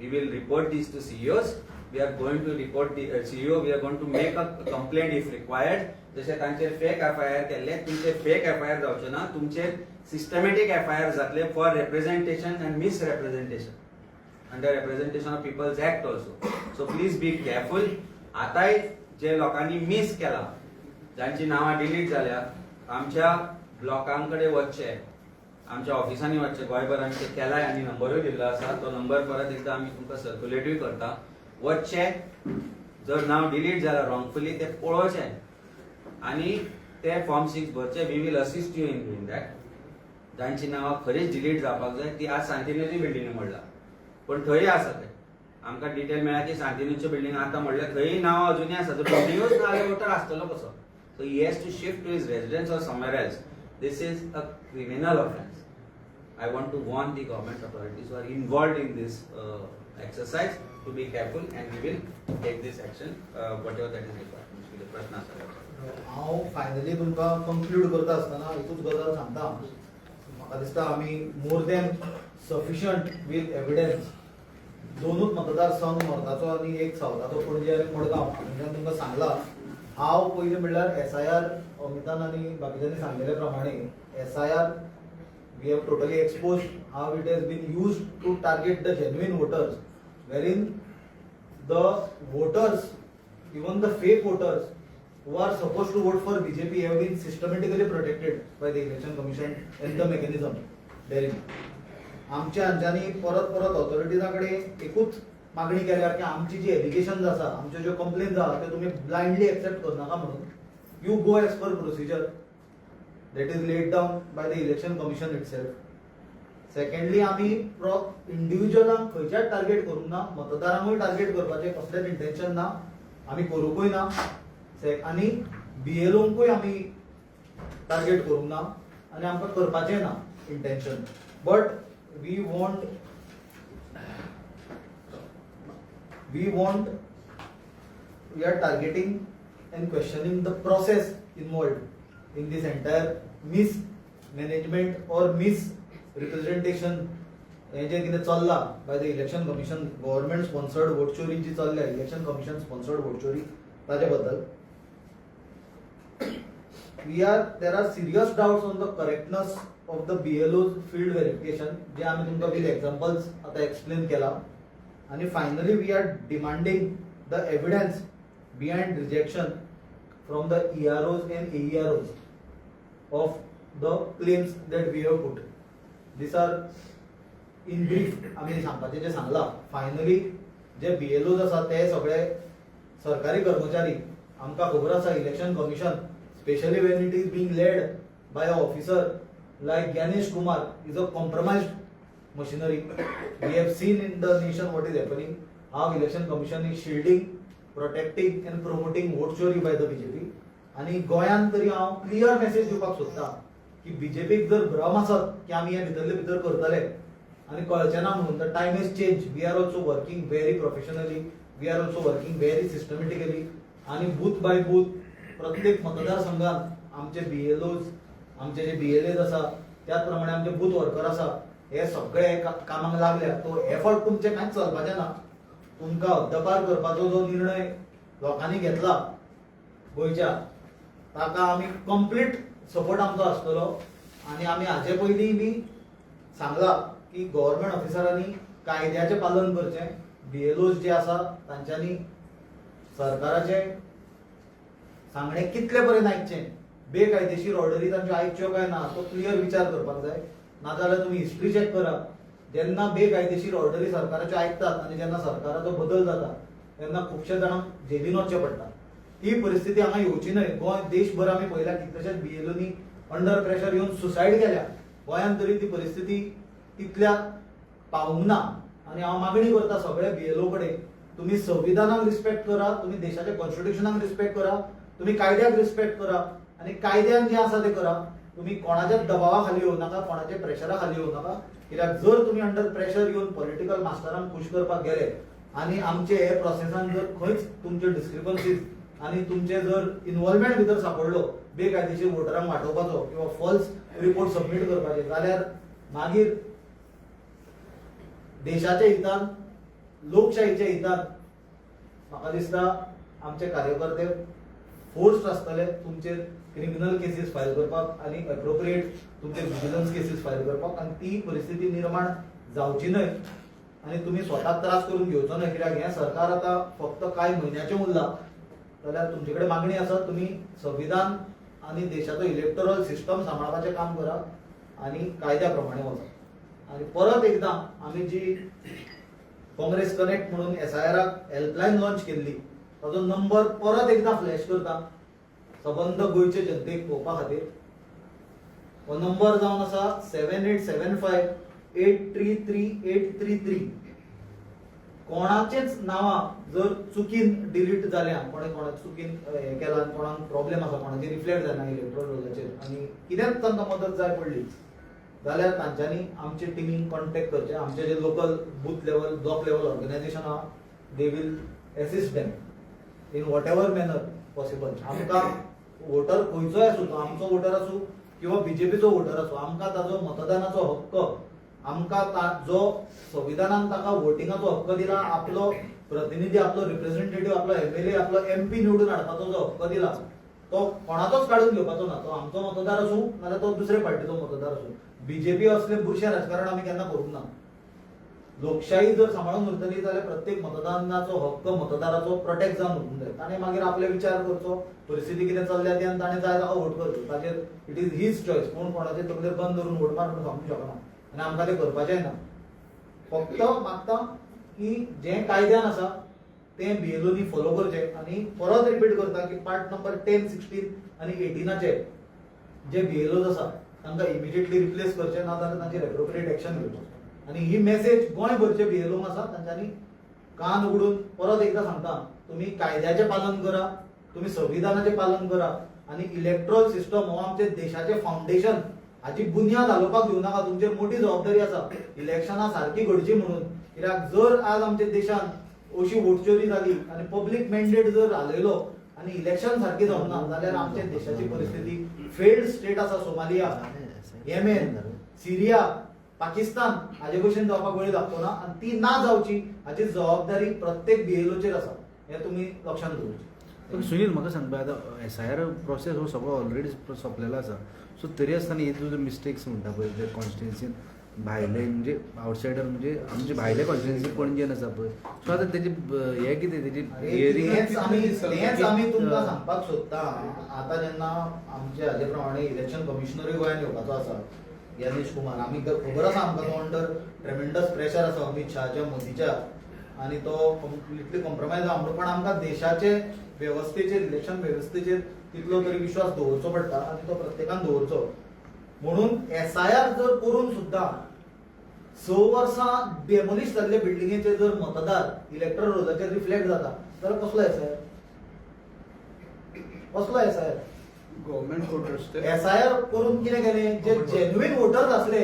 We will report this to CEOs. We are going to report the CEO. We are going to make a complaint if required. जशे तांचेर fake FIR केल्ले, तुमचे fake FIR जावचे ना, तुमचेर systematic FIR जातले for representation and misrepresentation under Representation of People's Act also. So please be careful. आतांय जे लोकांनी मिस केला, जांची नांवां डिलीट जाल्या, आमच्या ब्लॉकां कडेन वचचे, आमच्या ऑफिसांनी वचचे. गोंयभर आमचे केलाय आनी नंबरूय दिल्लो आसा. तो नंबर परत एकदा आमी तुमकां सर्क्युलेटूय करता. वचचे, जर नांव डिलीट जाला रॉंगफुली ते पळोवचें आनी ते form 6 भरचे. We will assist you in doing that. जांची नांवां खरीच डिलीट जावपाक जाय ती आज सांतिनेजूय बिल्डिंगे मोडला, पण थंय आसा ते. आमकां डिटेल मेळ्ळा की सांतिनेजच्या बिल्डिंग आतां म्हणल्यार थंय नांवां अजुनूय आसा. जर बिल्डिंगूच ना जाल्यार वोटर आसतलो कसो? So he has to shift to his residence or somewhere else. This is a criminal offence. I want to warn the government authorities who are involved in this exercise to be careful, and we will take this action, whatever that is required. कितें प्रश्न आसा जाल्यार. हांव finally तुमकां conclude करता आसतना एकूच गजाल सांगता. म्हाका दिसता आमी more than sufficient with evidence, दोनूच मतदारसंघ, नॉर्थाचो आनी एक सावथाचो, पणजे आनी मडगांव, हांगाच्यान तुमकां सांगलां. हांव पयलीं म्हणल्यार एसआयआर, अमितान आनी बाकीच्यांनी सांगलेले प्रमाणे, SIR we have totally exposed how it has been used to target the genuine voters, wherein the voters, even the fake voters who are supposed to vote for BJP, have been systematically protected by the Election Commission and the mechanism therein. आमच्या हांच्यांनी परत परत ऑथॉरिटीजा कडेन एकूच मागणी केल्या की आमची जी एलिगेशन्स आसा, आमच्यो ज्यो कंप्लेन्स आसा, त्यो तुमी ब्लायंडली एक्सेप्ट करनाका म्हणून. You go as per procedure. that is laid down by the Election Commission itself. Secondly, आमी इंडिव्हिज्युअलांक खंयच्याच टार्गेट करूंक ना, मतदारांकूय टार्गेट करपाचें कसलेंच इंटेन्शन ना, आमी करूंकूय ना. आनी बीएलओंकूय आमी टार्गेट करूंक ना आनी आमकां करपाचें ना intention. But we want we are targeting and questioning the process involved in this entire mismanagement or misrepresentation हे जे कितें चल्ला by the Election Commission, government sponsored vote चोरी जी चल्ल्या, इलेक्शन कमिशन स्पॉन्सर्ड वोट चोरी, ताजे बद्दल we are there are serious doubts on the correctness of the BLO's field verification, जे आमी तुमकां विथ एक्झाम्पल्स आतां एक्सप्लेन केला. आनी finally, we are demanding the evidence behind rejection from the EROs and AEROs of the claims that we have put. These are in brief आमी सांगपाचें जें सांगलां. Finally, जे बीएलओज आसा ते सगळे सरकारी कर्मचारी. आमकां खबर आसा, Election Commission, specially when it is being led by a officer like Gyanesh Kumar, is a compromised machinery. We have seen in the nation what is happening, how Election Commission is shielding, protecting and promoting vote चोरी by the BJP. आनी गोंयांत तरी हांव clear message दिवपाक सोदता की बीजेपीक जर भ्रम आसत की आमी हे भितरले भितर करतले आनी कळचें ना म्हणून, the time is change. We are also working very professionally, we are also working very systematically. आनी बूथ बाय बूथ प्रत्येक मतदारसंघात आमचे बीएलओज, आमचे जे बीएलएज आसा, त्याच प्रमाणे आमचे बूथ वर्कर आसा, हे सगळे कामाक लागल्या. तो एफर्ट तुमचे कांयच चलपाचें ना. तुमकां हद्दपार करपाचो जो निर्णय लोकांनी घेतला गोंयच्या, ताका आमी कंप्लीट सपोर्ट आमचो आसतलो. आनी आमी हाजे पयलीं बी सांगला की गव्हर्मेंट ऑफिसरांनी कायद्याचें पालन करचें. बीएलओज जे आसा तांच्यांनी सरकाराचें सांगणें कितले पर्यंत आयकचें, बेकायदेशीर ऑर्डरी तांच्यो आयकच्यो काय ना, तो क्लियर विचार करपाक जाय. नाजाल्यार तुमी हिस्ट्री चॅक करा, जेन्ना बेकायदेशीर ऑर्डरी सरकाराच्यो आयकतात आनी जेन्ना सरकाराचो बदल जाता तेन्ना खुबशे जाणांक जेलीन वचचें पडटा. ती परिस्थिती हांगा येवची न्हय. गोंय देशभर आमी पळयल्या, कितलेशेच बीएलओनी अंडर प्रेशर येवन सुसायड केल्या. गोंयांत तरी ती परिस्थिती तितल्या पावूंक ना. आनी हांव मागणी करता सगळ्या बीएलओ कडेन, तुमी संविधानाक रिस्पेक्ट करा, तुमी देशाच्या कॉन्स्टिट्युशनाक रिस्पेक्ट करा, तुमी कायद्याक रिस्पेक्ट करा आनी कायद्यान जें आसा तें करा. तुमी कोणाच्याच दबावा खाली येवं नाका, कोणाच्या प्रेशरा खाली येवं नाका. कित्याक जर तुमी अंडर प्रेशर येवन पॉलिटिकल मास्टरांक खूश करपाक गेले आनी आमचे हे प्रोसेसान जर खंयच तुमचे डिस्क्रिपन्सीज आनी तुमचे जर इन्वॉल्वमेंट भितर सापडलो बेकायदेशीर वोटरांक वाटोवपाचो किंवा फॉल्स रिपोर्ट सबमीट करपाचे, जाल्यार मागीर देशाच्या हितान, लोकशाहीच्या हितान म्हाका दिसता आमचे कार्यकर्ते फोर्स आसतले तुमचेर क्रिमिनल केसीस फायल करपाक आनी एप्रोप्रिएट तुमचे विजिलन्स केसीस फायल करपाक. आनी ती परिस्थिती निर्माण जावची न्हय आनी तुमी स्वताक त्रास करून घेवचो न्हय, कित्याक हें सरकार आतां फक्त कांय म्हयन्याचें उरलां, जाल्यार तुमचे कडेन मागणी आसा, तुमी संविधान आनी देशाचो इलेक्टोरल सिस्टम सांबाळपाचें काम करा आनी कायद्या प्रमाणे वचा. आनी परत एकदां आमी जी काँग्रेस कनेक्ट म्हणून एसआयआराक हेल्पलायन लॉन्च केल्ली, ताजो नंबर परत एकदां फ्लॅश करता सबंद गोंयचे जनतेक पळोवपा खातीर. हो नंबर जावन आसा 7875833833. कोणाचेच नांवां जर चुकीन डिलीट जाल्या, कोणे कोणा चुकीन हें केलां आनी कोणाक प्रॉब्लेम आसा, कोणाची रिफ्लेक्ट जायना इलेक्ट्रोल रोलाचेर आनी कितेंच तांकां मदत जाय पडली जाल्यार तांच्यांनी आमचे टिमीक कॉन्टेक्ट करचे. आमचे जे local booth level, block level organization आहा, they will assist them in whatever manner possible. आमकां वोटर खंयचोय आसूं, तो आमचो वोटर आसूं किंवा बीजेपीचो वोटर आसूं, आमकां ताजो मतदानाचो हक्क, आमकां जो संविधानान ताका वोटिंगाचो हक्क दिला, आपलो प्रतिनिधी, आपलो रिप्रेझेंटेटिव्ह, आपलो एमएलए, आपलो एमपी निवडून हाडपाचो जो हक्क दिला, तो कोणाचोच काडून घेवपाचो ना. तो आमचो मतदार आसूं नाल्यार तो दुसरे पार्टीचो मतदार आसूं. बीजेपी असले बुरशें राजकारण आमी केन्ना करूंक ना. लोकशाही जर सांबाळून उरतली जाल्यार प्रत्येक मतदानाचो हक्क मतदाराचो प्रोटेक्ट जावन उरूंक जाय. ताणें मागीर आपले विचार करचो, परिस्थिती कितें चल्ल्या ती आनी ताणें जाय ताका वोट करचो, ताचेर it is his choice. कोण कोणाचे तकलेर बंद धरून वोट मार म्हणून सांगूंक शकना आनी आमकां तें करपाचेंय ना. फक्त मागता की जें कायद्यान आसा तें बीएलओनी फॉलो करचें. आनी परत रिपीट करता की पार्ट नंबर 10, 16 आनी 18चेर जे बीएलओज आसा तांकां इमिजिएटली रिप्लेस करचे, ना जाल्यार तांचेर एप्रोप्रिएट एक्शन घेवचें. आनी ही मेसेज गोंयभरचे बीएलओंक आसा, तांच्यांनी कान उगडून परत एकदां सांगता, तुमी कायद्याचें पालन करा, तुमी संविधानाचें पालन करा आनी इलेक्ट्रॉल सिस्टम हो आमच्या देशाचें फावंडेशन, हाची बुन्याद हालोवपाक दिवं नाका. तुमचेर मोठी जबाबदारी आसा इलेक्शनां सारकी घडची म्हणून. कित्याक जर आज आमच्या देशांत अशी वोट चोरी जाली आनी पब्लीक मॅन्डेट जर हालयलो आनी इलेक्शन सारकी जावना जाल्यार आमच्या देशाची परिस्थिती फेल्ड स्टेट आसा, सोमालिया, येमेन, सिरिया, पाकिस्तान हाजे भशेन जावपाक वेळ लागचो ना आनी ती ना जावची हाची जबाबदारी प्रत्येक बीएलओचेर आसा हें तुमी लक्षांत दवरचें. पण सुनील, म्हाका सांगपा, आतां एसआयआर प्रोसेस हो सगळो ऑलरेडी सोंपलेलो आसा, सो तरी आसतना हे तुजे मिस्टेक्स म्हणटा पळय, ते कॉन्स्टिट्युन्सीन भायले म्हणजे आउटसायडर, म्हणजे आमचे भायले कॉन्स्टिट्युन्सी पणजेन आसा पळय, सो आतां तेजी हे कितें तेजी हियरींग? हेंच आमी तुमकां सांगपाक सोदता. आतां जेन्ना आमचे हाजे प्रमाणे इलेक्शन कमिशनरूय गोंयांत येवपाचो आसा, ज्ञानेश कुमार, आमी खबर आसा आमकां तो अंडर ट्रेमेंडस प्रेशर आसा अमीत शहाच्या, मोदीच्या आनी तो कंप्लिटली कॉम्प्रोमायज आसा म्हणून. पण आमकां देशाचे वेवस्थेचेर, इलेक्शन वेवस्थेचेर तितलो तरी विश्वास दवरचो पडटा आनी तो प्रत्येकान दवरचो. म्हणून एसआयआर जर करून सुद्दां 6 वर्सां डेमोलिश जाल्ले बिल्डिंगेचे जर मतदार इलेक्ट्रल रोलाचेर रिफ्लेक्ट जाता जाल्यार कसलो एसआयआर? कसलो एसआयआर? गव्हर्मेंट वोटर्स ते. एसआयआर करून कितें केलें? जे जेन्युइन वोटर्स आसले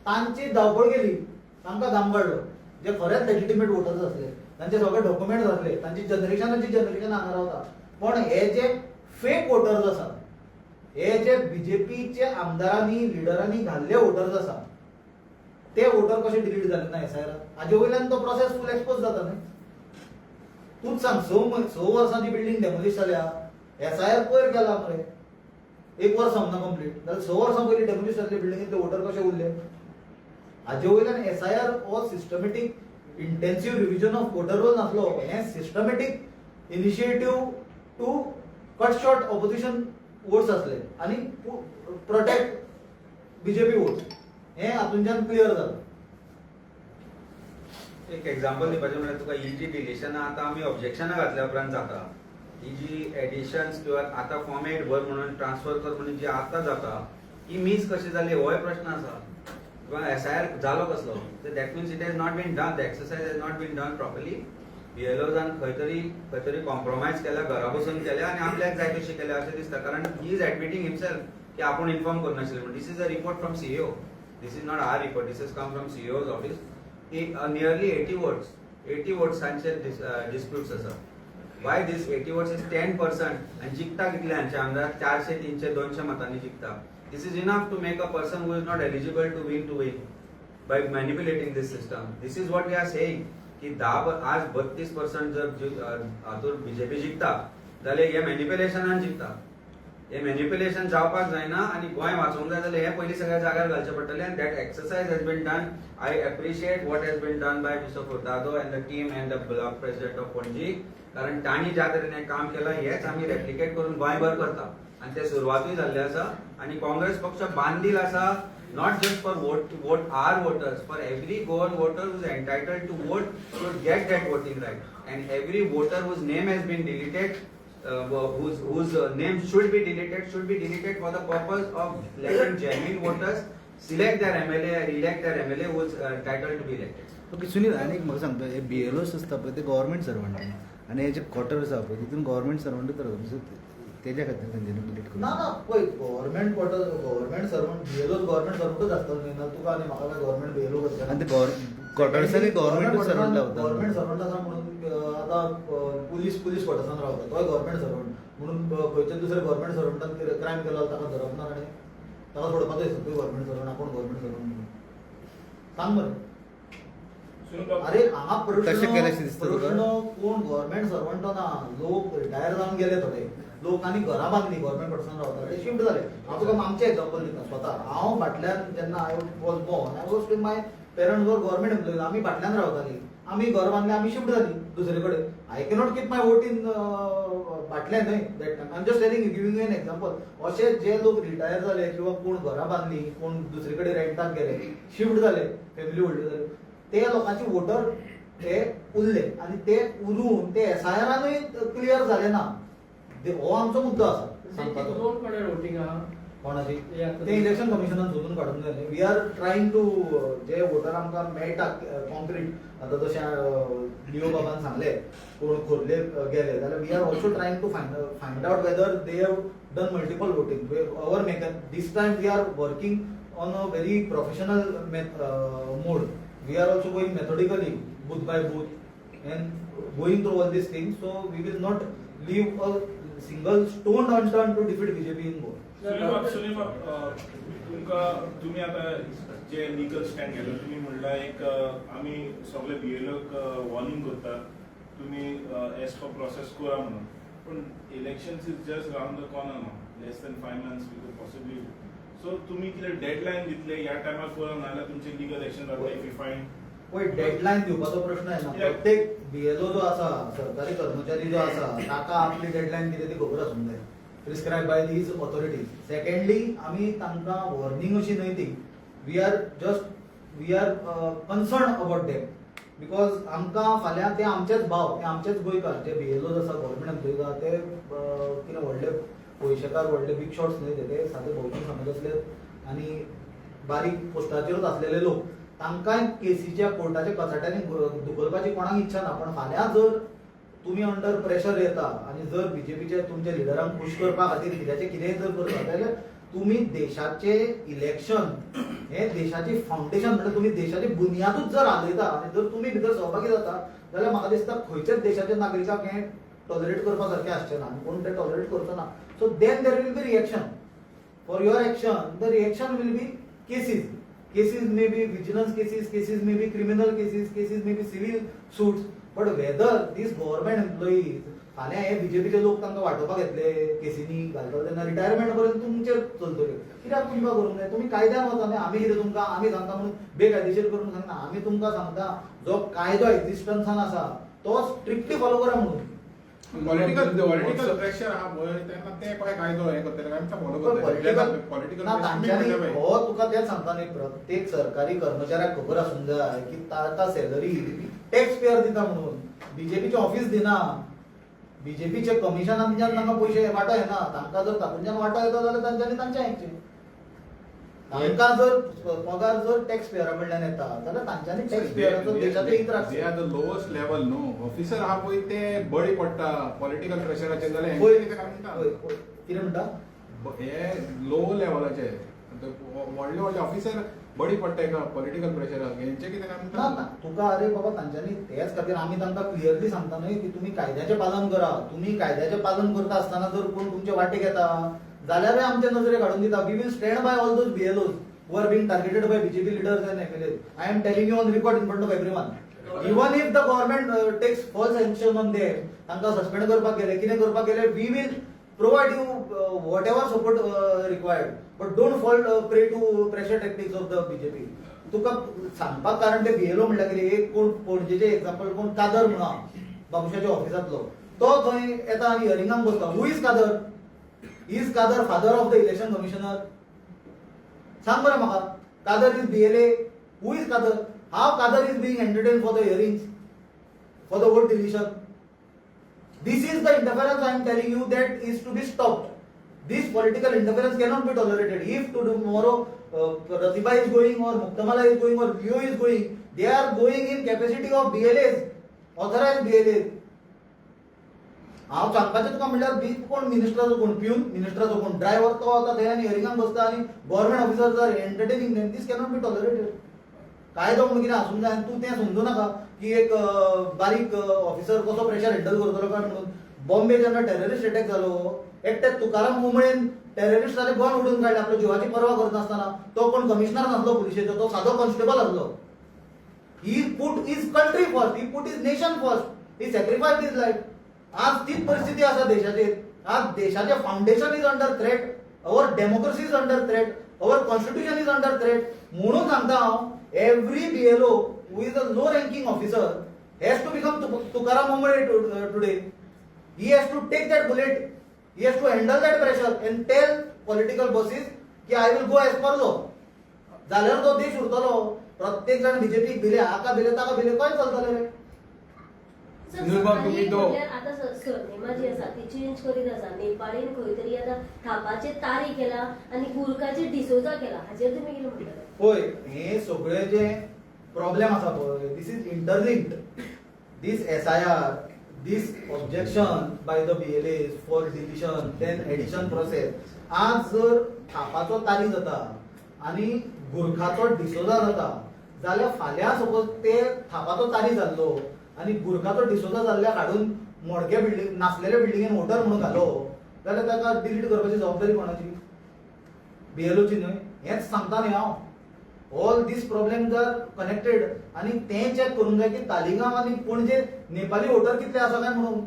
तांची धांवपळ केली, तांकां दाम काडलो. जे खरेंच लेजिटिमेट वोटर्स आसले, तांचे सगळे डॉक्युमेंट्स आसले, तांची जनरेशनाची जनरेशन हांगा रावता. पण हे जे फेक वोटर्स आसात, हे जे बीजेपीचे आमदारांनी, लिडरांनी घाल्ले वोटर्स आसा, ते वोटर कशे डिलीट जाले ना एसआयआर? हाजे वयल्यान तो प्रोसेस फूल एक्सपोज जाता न्ही? तूच सांग, 6 वर्सांची बिल्डिंग डेमोलिश जाल्या, एसआयआर पयर केला मरे, एक वर्स जावना कंप्लीट, जाल्यार 6 वर्सां पयलीं डेमोलिश जाल्ले बिल्डिंगेंतले वोटर कशे उरले? हाजे वयल्यान एसआयआर हो systematic intensive revision of voter roll नासलो, हें systematic initiative to cut short opposition votes आसले आनी प्रोटेक्ट बीजेपी वोट्स, हें हातूंच्यान क्लियर जालें. एक एक्झाम्पल दिवपाचें म्हणल्यार तुका ही जी डिलिशनां आतां आमी ऑब्जेक्शनां घातल्या उपरांत जाता, ही जी एडिशन्स किंवा आतां फॉर्म 8 भर म्हणून, ट्रान्सफर कर म्हणून जी आतां जाता, ही मीस कशी जाली होय प्रश्न आसा. किंवा एसआयआर जालो कसलो? That means it has not been done, the exercise has not been done properly. बीएलओजान खंय तरी कॉम्प्रोमायज केल्या, घरा बसून केल्या आनी आपल्याक जाय तशें केल्या अशें दिसता, कारण he is admitting himself की आपूण इन्फॉर्म करूं नाशिल्लें म्हणून. This is a report from CEO, this is not our report, this is come from CEO's office की नियरली 80 वोट्स, 80 वोट्सांचे डिस्प्युट्स आसा. Why this 80 votes is 10%? आनी जिखता कितले हांचे आमदार? 400, 300, 200 मतांनी जिखता. This is enough to make a person who is not eligible to win by manipulating this system. This is what we are saying की आज 32% जर हातूंत बीजेपी जिखता जाल्यार हे मॅनिप्युलेशनान जिखता. हे मॅनिप्युलेशन जावपाक जायना आनी गोंय वाचोवंक जाय जाल्यार हे पयलीं सगळ्या जाग्यार घालचें पडटलें आनी that exercise has been done. I appreciate what has been done by Mr. Furtado and the team and the block president of Panaji, कारण तांणी ज्या तरेन हें काम केलां हेच आमी रेप्लिकेट करून गोंयभर करता आनी ते सुरवातूय जाल्ले आसा. आनी काँग्रेस पक्ष बांदील आसा, not just for vote our voters, for every Goan voter who is entitled to vote should get that voting right, and every voter whose name has been deleted, whose name should be deleted, should be deleted for the purpose of letting genuine voters select their MLA and elect their MLA who is entitled to be elected. Okay Sunil, आनी एक म्हाका सांग, हे बीएलओस आसता पळय ते government servant आनी हे जे क्वॉर्टर्स आसा पळय तितून गव्हर्मेंट सर्वंटूच रावता, तेज्या खातीर तेंच्यांनी डिलीट ना ना, पळय, government quarter, government servant, BLO government सर्वंटूच आसतलो न्ही? ना तुका आनी म्हाका काय गव्हर्मेंट बीएलओ करतले? आनी ते क्वॉर्टर्सांनी गव्हर्मेंटूच सर्वंट रावता. गव्हर्मेंट सर्वंट आसा म्हणून आतां पुलीस क्वॉर्टर्सान रावता, तोय गव्हर्मेंट सर्वंट म्हणून खंयच्या दुसऱ्या गव्हर्मेंट सर्वंटान क्रायम केलो जाल्यार ताका धरप ना आनी ताका सोडपाचो दिसता? तूं गव्हर्मेंट सर्वंट, आपूण गव्हर्मेंट सर्वंट म्हणून सांग मरे. अरे, हांगा कशें प्रश्न केलें दिसता तुका? प्रश्न कोण गव्हर्मेंट सर्वंट ना. लोक रिटायर जावन गेले, थोडे लोकांनी घरां बांदली, गव्हर्मेंट क्वॉर्टर्सान रावता, ते शिफ्ट जाले. हांव तुका आमचें एग्जाम्पल दिता स्वता. हांव फाटल्यान जेन्ना I was born, I was with my parents were government employees. आमी फाटल्यान रावताली, आमी घर बांदले, आमी शिफ्ट जाली दुसरे कडेन. I cannot keep my vote in फाटल्यान न्हय that time. I am just telling you, giving you an example. अशे जे लोक रिटायर जाले किंवा कोण घरां बांदली, कोण दुसरे कडेन रेंटाक गेले, शिफ्ट जाले, फॅमिली व्हडली जाली, ते लोकांचे वोटर ते उरले आनी ते उरून ते एसआयआरानूय क्लियर जाले ना. हो आमचो मुद्दो आसा सांगपाचो. दोन कडेन वोटींग आहा. कोणाची ते इलेक्शन कमिशनान सोदून काडूंक जाय. We are trying to J voter आमकां मेळटा कॉन्क्रीट, आतां जशें लिओ बाबान सांगलें, कोण खोर्ले गेले जाल्यार we are also trying to find out whether they have done multiple voting. Our make this time we are working on a very professional mode. We are also going methodically, booth by booth, and going through all these things. So we will not leave a single stone unturned to defeat BJP in Goa. Sunil Sunil तुमकां तुमी आतां जे legal stand घेतला, तुमी म्हणला एक आमी सगळे बीएलओक warning करता, तुमी एज पर प्रोसेस करा म्हणून. पूण elections is just round the corner न्हू, less than 5 months we could possibly. So तुमी कितें डेडलायन दितले, ह्या टायमार करा नाजाल्यार तुमचे लिगल एक्शन जातले if you find? पळय, डेडलायन दिवपाचो प्रश्न येना. प्रत्येक बीएलओ जो आसा, सरकारी कर्मचारी जो आसा, ताका आपली डेडलायन कितें ती खबर आसूंक जाय, prescribe by these authorities. Secondly, आमी तांकां वॉर्निंग अशी न्हय ती, we are concern about them because आमकां फाल्यां ते आमचेच भाव, ते आमचेच गोंयकार. जे बीएलओ आसा, गव्हर्मेंट एम्प्लॉईज आसा, ते कितें व्हडले पयशेकार, व्हडले बीग शॉट्स न्हय ते. ते सादे बहुजन समाजांतले आनी बारीक पोस्टाचेरूच आसलेले लोक. तांकांय केसीच्या कोर्टाच्या कचाट्यांनी धुकलपाची कोणाक इच्छा ना. पण फाल्यां जर तुमी अंडर प्रेशर येता आनी जर बीजेपीचे तुमच्या लिडरांक खूश करपा खातीर कित्याचें कितेंय जर करता जाल्यार तुमी देशाचे इलेक्शन हे देशाची फावंडेशन, म्हणजे तुमी देशाची बुन्यादूच जर हालयता आनी जर तुमी भितर सहभागी जाता जाल्यार म्हाका दिसता खंयच्याच देशाच्या नागरिकाक हें टॉलरेट करपा सारकें आसचें ना आनी कोण तें टॉलरेट करचो ना. So then there will be reaction for your action. The reaction will be cases. Cases may be vigilance cases, cases may be criminal cases, cases may be civil suits. But whether these government employees, फाल्यां हे बीजेपीचे लोक तांकां वाटोवपाक येतले, केसीनी घालतले तेन्ना retirement पर्यंत तुमचेर चलतल्यो. कित्याक तुमकां करूंक जाय? तुमी कायद्यान वता न्ही. आमी कितें तुमकां आमी सांगता म्हणून बेकायदेशीर करूंक सांगना. आमी तुमकां सांगता, जो कायदो एक्झिस्टन्सान आसा तो स्ट्रिक्टली फॉलो करा म्हणून. पॉलिटिकल प्रेशर आहा पळय, तेन्ना ते पळय कायदो हे करतले काय आमकां फॉलो करतले पॉलिटिकल? ना, तांच्यांनी हो तुका तेच सांगता न्ही, प्रत्येक सरकारी कर्मचाऱ्याक खबर आसूंक जाय की ताका सॅलरी टॅक्स पेयर दिता म्हणून, बीजेपीचे ऑफिस दिना. बीजेपीचे कमिशनांतल्यान तांकां पयशे वांटो येना. तांकां जर तातूंतल्यान वांटो येता जाल्यार तांच्यांनी तांचें आयकचें. तांकां जर पगार जर टॅक्स पेयरा कडल्यान येता जाल्यार तांच्यांनी टॅक्स पेयराचो देशाचें हित they राखचें. Are the lowest level न्हू. ऑफिसर आहा पळय, ते बळी पडटा पॉलिटिकल प्रेशराचेर जाल्यार पळय, हेंचें कितें काय म्हणटा? पळय, पळय, कितें म्हणटा? हे लो लेवलाचे, व्हडले व्हडले ऑफिसर बळी पडटा एका पॉलिटिकल प्रेशराक, हेंचें कितें काय ना. म्हणटा? ना, तुका अरे बाबा, तांच्यांनी तेच खातीर आमी तांकां क्लियरली सांगता न्हय की तुमी कायद्याचें पालन करा. तुमी कायद्याचें पालन करता आसतना जर कोण तुमचे वाटेक येता जाल्यारय आमचे नजरेक हाडून दिता. We will stand by all those BLOs who are being targeted by BJP leaders and MLA. I am telling you on record in front of everyone, even if the government takes false action on them, तांकां suspend करपाक गेले, कितें करपाक गेले, we will provide you whatever support required, but don't fall prey to pressure tactics of the BJP. तुका सांगपाक कारण ते बीएलओ म्हणल्यार कितें, एक कोण पणजेचे एक्झाम्पल, कोण कादर म्हणा, बाबुशाच्या ऑफिसांतलो, तो थंय येता आनी हियरिंगाक बसता. Who is Kader? Is Kader father of the election commissioner? सांग बरं म्हाका. Kader is BLA? Who is Kader? How Kader is being entertain for the hearings for the vote deletion? This is the interference I am telling you that is to be stopped. This political interference cannot be tolerated. If tomorrow Pratibha is going or Muktamala is going or Leo is going, they are going in capacity of BLAs, authorized BLAs. हांव सांगपाचें तुका म्हणल्यार बी कोण मिनिस्टराचो कोण peon, मिनिस्टराचो कोण driver, तो वता थंय आनी हियरिंगाक बसता आनी government officers are entertaining them. This cannot be tolerated. कायदो म्हणून कितें आसूंक जाय आनी तूं तें समजू नाका की एक बारीक ऑफिसर कसो प्रेशर हँडल करतलो काय म्हणून. बॉम्बे जेन्ना टेररिस्ट अटॅक जालो, एकट्या तुकाराम उमळेन टेररिस्टाचे गन उडून काडले आपल्या जिवाची पर्वा करनासतना. तो कोण कमिशनर नासलो पुलिशेचो, तो सादो कॉन्स्टेबल आसलो. He put his country first, he put his nation first, he sacrifice his life. आज तीच परिस्थिती आसा देशाचेर. आज देशाचें foundation is under threat, our democracy is under threat, our constitution is under threat. म्हणून सांगता हांव, every BLO who is a low ranking officer has to become Tukaram Umale today. He has to take that bullet, he has to handle that pressure and tell political bosses की I will go as per law. जाल्यार तो देश उरतलो. प्रत्येक जाण बीजेपीक भिले, हाका भिले, ताका भिले, कशें चलतलें रे? सुनील बाब, तुम्ही तो आता सरनेमा जी आसा ती चेंज करीत आसा. नेपाळीन खंय तरी आतां थापाचे तारी केला आनी गुरखाचे डिसोजा केला, हाचेर तुमी कितें म्हणटले? पळय, हे सगळे जे प्रॉब्लेम आसा पळय, this is interlinked. This SIR, this objection by the BLAs for deletion, then addition process. आज जर थापाचो तारी जाता आनी गुरखाचो डिसोजा जाता जाल्यार फाल्यां सपोज ते थापाचो तारी जाल्लो आनी गुरखाचो डिसोजा जाल्ल्याक हाडून मोडके बिल्डींग नासलेले बिल्डिंगेन वोटर म्हणून घालो जाल्यार ताका डिलीट करपाची जबाबदारी कोणाची? बीएलओची न्हय? हेंच सांगता न्ही हांव. All these problems are connected आनी तें चॅक करूंक जाय की तालिगांव आनी पणजे नेपाली वोटर कितले आसा काय म्हणून,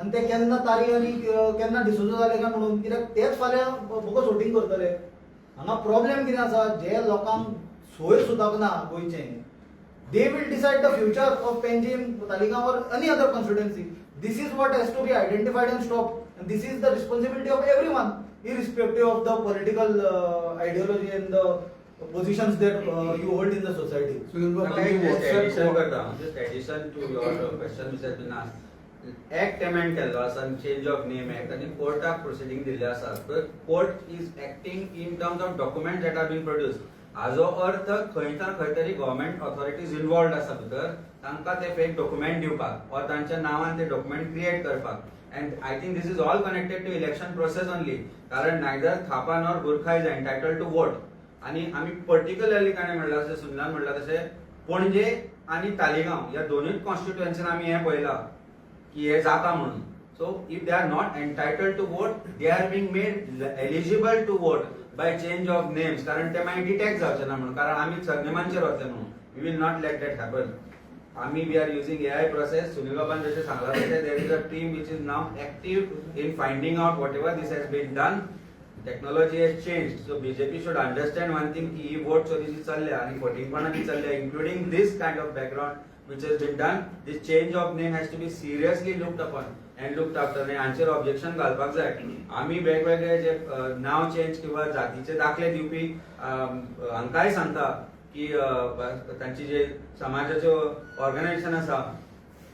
आनी ते केन्ना तारी आनी केन्ना डिसोजा जाले काय म्हणून, कित्याक तेच फाल्यां बोगस वोटींग करतले. हांगा प्रॉब्लेम कितें आसा, जे लोकांक सोय सुदांक ना गोंयचें, they will decide the future of Panjim, Taleigao or any other constituency. This is what has to be identified and stop, and this is the responsibility of everyone, irrespective of the political ideology and the positions that you hold in the society. Sunil बाब, तुम्ही just addition WhatsApp करता, just addition to your question mister Pinas. Act amend केल्लो आसा, change of नेम act, आनी कोर्टाक प्रोसिडींग दिल्ले आसा. Court is acting in terms of document that are been produce. हाजो अर्थ खंय ना खंय तरी गव्हर्मेंट ऑथॉरिटीज इन्वॉल्वड आसा भितर, तांकां ते फेक डॉक्युमेंट दिवपाक ऑर तांच्या नांवान ते डॉक्युमेंट क्रिएट करपाक. And I think this is all connected to election process only, कारण neither Thapa nor Gurkha is entitled to vote. आणि आमी पर्टिक्युलरली ताणें म्हणलां जशें सुनिलान म्हणलां तशें पणजे आनी तालिगांव ह्या दोनूय कॉन्स्टिट्युएन्सीन आमी हें पळयलां की हे जाता म्हणून. So if they are not entitled to vote, they are being made eligible to vote by change of names, कारण ते मागीर डिटेक्ट जावचे ना म्हणून, कारण आमी सरनेमांचेर वतले म्हणून. We will not let that happen. आमी we are using AI process. Sunil बाबान जशें सांगलां तशें there is a team which is now active in finding out whatever this has been done. Technology has change, so BJP should understand one thing की ही vote चोरी जी चल्ल्या आनी फटींगपणां जी चल्ल्या, including this kind of background which has been done, this change of name has to be seriously looked upon and looked after. आनी हांचेर objection घालपाक जाय. आमी वेगवेगळे जे नांव चेंज किंवा जातीचे दाखले दिवपी हांकांय सांगता की तांची जे समाजाच्यो ऑर्गनायझेशन आसा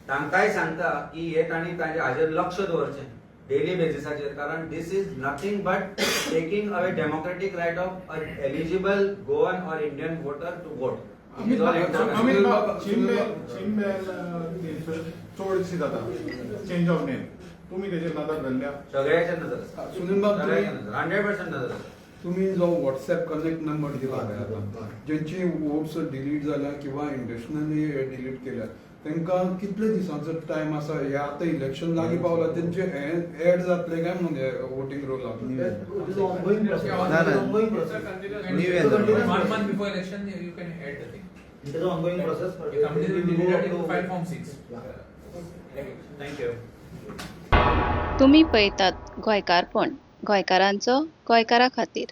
तांकांय सांगता की हे तांणी तांचे हाजेर लक्ष दवरचें डेली बेसिसाचेर, कारण this is nothing but taking away democratic right of eligible Goan or Indian voter to vote. Amit Amit बाब, चिंबेल चडशी जाता चेंज ऑफ नेम, तुमी तेजेर नदर घाल्ल्या? सगळ्याचेर नजर आसा. सुनील बाब, 100% नजर आसा. तुम्ही जो व्हॉट्सॅप कनेक्ट नंबर दिला पळय आतां, जेंची वोट्स डिलीट जाल्या किंवा इंटेन्शनली डिलीट केल्या तांकां कितले दिसांचो टायम आसा? हे आतां इलेक्शन लागीं पावला, तेंचे हे एड जातले काय म्हणून हे voting रोलाक? It is ongoing process. ना, It is ना. ongoing process. New It is a continuous One process. month before election, you can add the thing. It is an ongoing process. But If somebody it will will go delete up it, to- file form 6. Yeah. Thank you. तुमी पळयतात गोंयकारपण, गोंयकारांचो गोंयकारा खातीर.